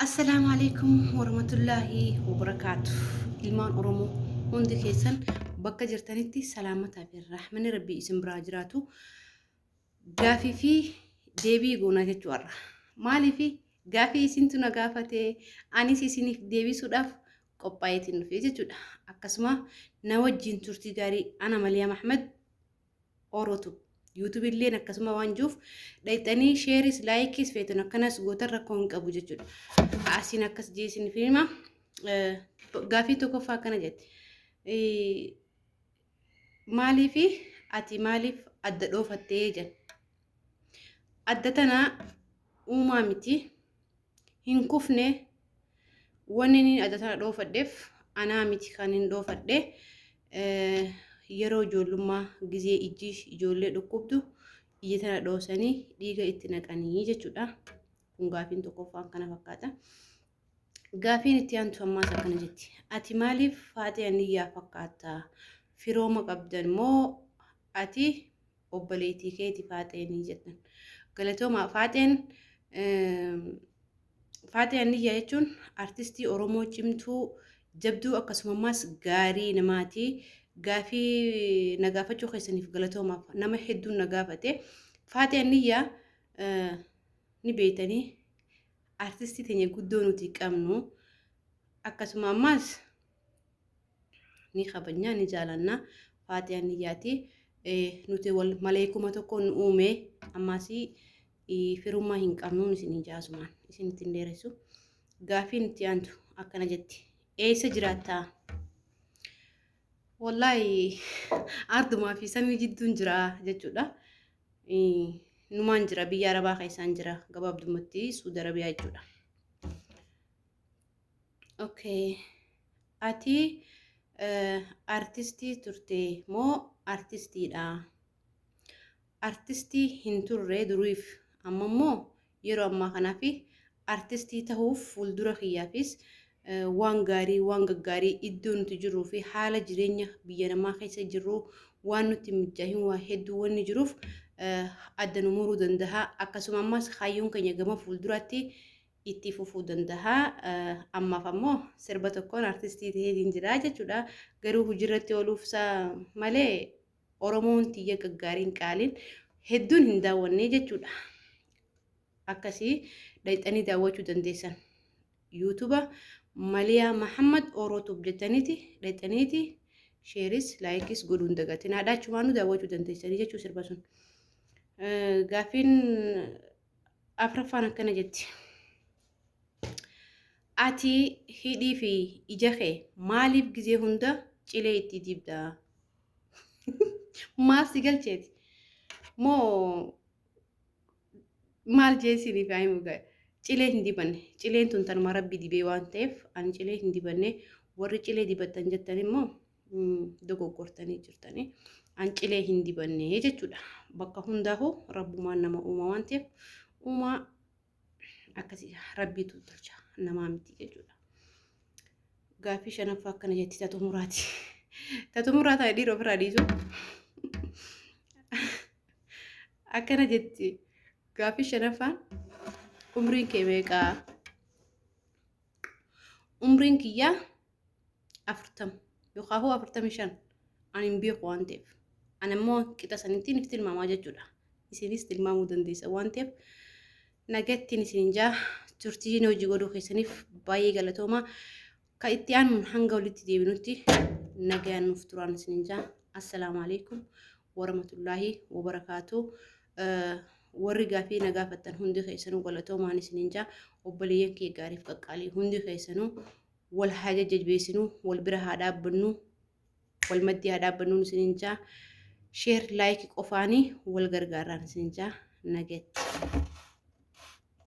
Assalaamu alaikum warahmatullaahi wabarakaatu. Ilmaan Oromoo hundi keessan bakka jirtanitti salaamataa fi rahmanni rabbii isin biraa jiraatu. Gaafii fi deebii goonaa jechuu har'a. Maaliif gaafii isintu na gaafate anis isiniif deebisuudhaaf qophaa'eetiin dhufe jechuudha. Akkasuma na wajjin turtii gaarii ana Maliyaam Ahmed Orotu. YouTube illeen akkasuma waan jiruuf dhayxanii sheeris laayikis feetan akkanas gootan rakkoo hin qabu jechuudha. Asiin akkas jee isin hima. Gaafii tokkoffaa akkana jetti. Maaliif ati maaliif adda dhoofattee jedhan. Adda tana uumaa miti. Hin kufne wanni inni adda tana dhoofadheef anaa miti kan hin dhoofadhe yeroo ijoollummaa gizee ijji ijoollee dhukkubdu ija tana dhoosanii dhiiga itti naqanii jechuudha. Kun gaafiin tokkoffaan kana fakkaata. Gaafiin itti aantu ammaas akkana jetti. Ati maaliif Faaxee Aniyyaa fakkaatta? Firooma qabdan moo ati obboleettii keeti Faaxeenii jettan. Galatooma Faaxeen Faaxee Aniyyaa jechuun artistii Oromoo cimtuu jabduu akkasuma ammaas gaarii namaati. Gaafii na gaafachuu keessaniif galatoomaaf nama hedduun na gaafate. Faaxee Aniyyaa ni beektanii artistii teenya guddoo nuti qabnu akkasuma ammaas ni kabajna ni jaalanna Faaxee Aniyyaati. Nuti wal maleekuma tokko nu uume ammaas firummaa hin qabnuun isin jaasumaan isinitti hin dheeressu. Gaafiin itti aantu akkana jetti. Eessa jiraattaa? Wallaahi ardumaa fi samii jidduun jira jechuudha. Numaan jira biyya Arabaa keessaan jira gabaabdumatti Suudi Arabiyaa jechuudha. Okay. Ati artistii turte moo artistiidha? Artistii hin turre duriif amma immoo yeroo ammaa kanaaf artistii tahuuf fuuldura kiyyaafis waan gaarii waan gaggaarii iddoo nuti jirruu fi haala jireenya biyya namaa keessa jirru waan nutti mijjaahin waa hedduu wanni jiruuf adda nu muruu danda'a. Akkasuma ammas kaayyoon keenya gama fuulduraatti itti fufuu danda'a. Ammaaf ammoo sirba tokkoon artistii ta'eetiin jira jechuudha. Garuu hojiirratti ooluuf malee Oromoon tiyya gaggaariin qaaliin hedduun hin daawwanne jechuudha. Akkasii dhayxanii daawwachuu dandeessan. YouTube Maliyaa Mahammad Orotube jettaniiti dhayxaniiti sheeris laayikis godhuu hin dagatin. Haadha achumaanuu daawwachuu dandeessanii jechuu sirba sun. Gaaffiin afraffaan akkana jetti. Ati hidhii fi ija kee maaliif gizee hunda cilee itti dibda? Maal si galcheeti? Moo maal jee isiniif haa himu gaa? Cilee hin dibanne. Cileen tun tanuma rabbi dibee waan ta'eef ani cilee hin dibanne. Warri cilee dibattan jettan immoo dogoggortanii jirtanii. An cilee hin dibanne jechuudha. Bakka hundaafuu rabbumaan nama uuma waan ta'eef uumaa akkasii rabbiitu tolcha namaa miti jechuudha. Gaaffii shanaffaa akkana jetti ta xumuraati. Ta xumuraa ta'a dhiira ofirraa dhiisu. Akkana jetti gaaffii shanaffaan umriin kee meeqaa? Umriin kiyyaa 40 yookaan hoo 45 ani hin beeku waan ta'eef. Ani immoo qixa sanittiin if tilmaamaa jechuudha. Isinis tilmaamuu dandeessa waan ta'eef nagattiin isin jaa turtiin hojii godhuu keessaniif baay'ee galatooma. Ka itti aanuun hanga walitti deebinutti nagayaan nuuf turaan isin jaa. Assalaamu alaikum warahmatullaahi wabarakaatu. Warri gaafii na gaafattan hundi keessanuu galatoomaan isin jaa. Obboleeyyan kee gaariif qaqqaalii hundi keessanuu wal haa jajjabeessinu, wal bira haa dhaabbannu, wal maddii haa dhaabbannuun isinin jaa. Sheer laayikii qofaanii wal gargaarraan isinin jaa nagatti.